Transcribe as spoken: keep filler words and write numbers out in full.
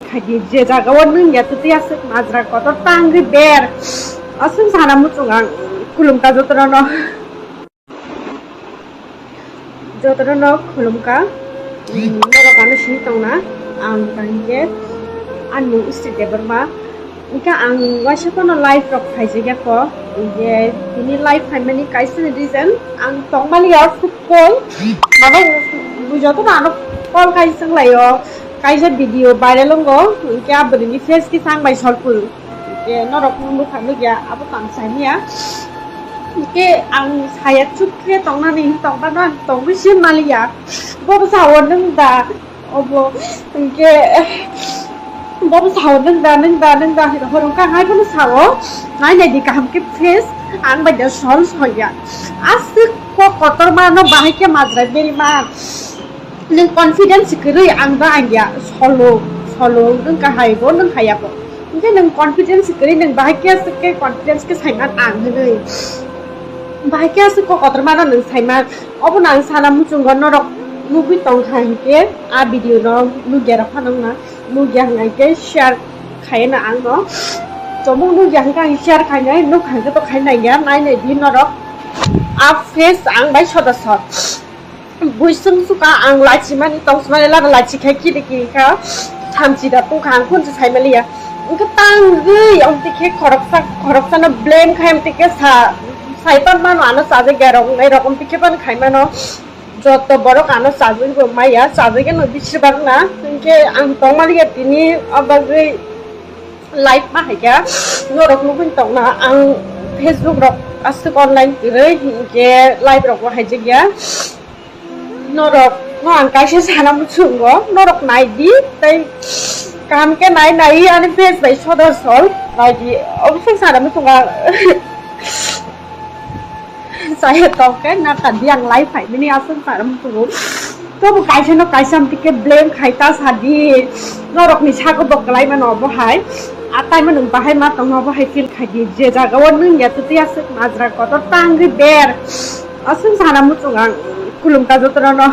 Khaidi je jaga o nwng ya twi aswk majra kotor tangwi ber. Aswk sana muchung ang khulumkha jotono no. Jotono no khulumkha. Norok ano sini tongna ang tangke ani mung Sri Debbarma. Ika ang waisa kono live rok khaijak ya ko. Je tini live khaimani kaisa ni reason ang tongmani ya football. Mano jotono ano call khai sanglaio. Kaisa video viral wngo, hinkhe a bwrwini face khe chang bai solpul. Hinkhe norok nukha nukya, abo tang saimanya. Hinkhe ang saya chuk khe tongnani, tongmano ang tongwi se maliya. Bobo sao nwng da, obo hinkhe bobo sao nwng da, nwng da, nwng da, horong kha hai bono sao. Nai nai di kaham khe face, ang bai da sol soya. Aswk kok kotor mano bahai khe majra beri ma. Nwng confidence kwrwi ang da ang ya solo, solo nwng kahai bo nwng haya bo. Hinkhe nwng confidence kwrwi nwng bahai khe aswk khe confidence khe saiman ang hinwi. Bahai khe aswk kok kotor mano nwng saiman. Obo nang sana muchungo norok nugwi tongkha hinkhe a video no nugya rok phano wngna nugya hwnkhe share khaina ang no. Chomung nugya hwnkhe ang share khainai nukha hwnkhe to khainai ya nai nai di norok. A face ang bai soda sot. Buisung suka ang lachimani tongsmani lada lachi khai kiri kiri kha. Thamchi da tungkha ang khunju saimaliya. Wngkha tangwi amtwi khe khoroksa khoroksano blame khai amtwi khe sa saipan mano ano chajak ya rok nai rok amtwi khe ban khai mano. Joto borok ano chajak bo maya chajak no bisi barna hinkhe ang tongmaliya tini o bagwi live ma haikha norok nugwi tongna ang Facebook rok aswk online kwrwi hinkhe live rok bo haijakya. Norok no ang kaisa sana muchungo, norok nai di, tei kaham khe nai nai ani face bai soda sol nai di, obviously sana muchungo ang chaya tongkhe na ta di ang live hai bini aswk sana muchungo. Tobo kaisa no kaisa amtwi khe blame khai ta sa di, norok ni sago bo kwlai mano obo hai, a tai mano bahai ma tongma obo hai feel khai di, je jaga o nwng ya twi aswk majra kotor tangwi ber. Aswk sana muchung ang khulumkha jotono no.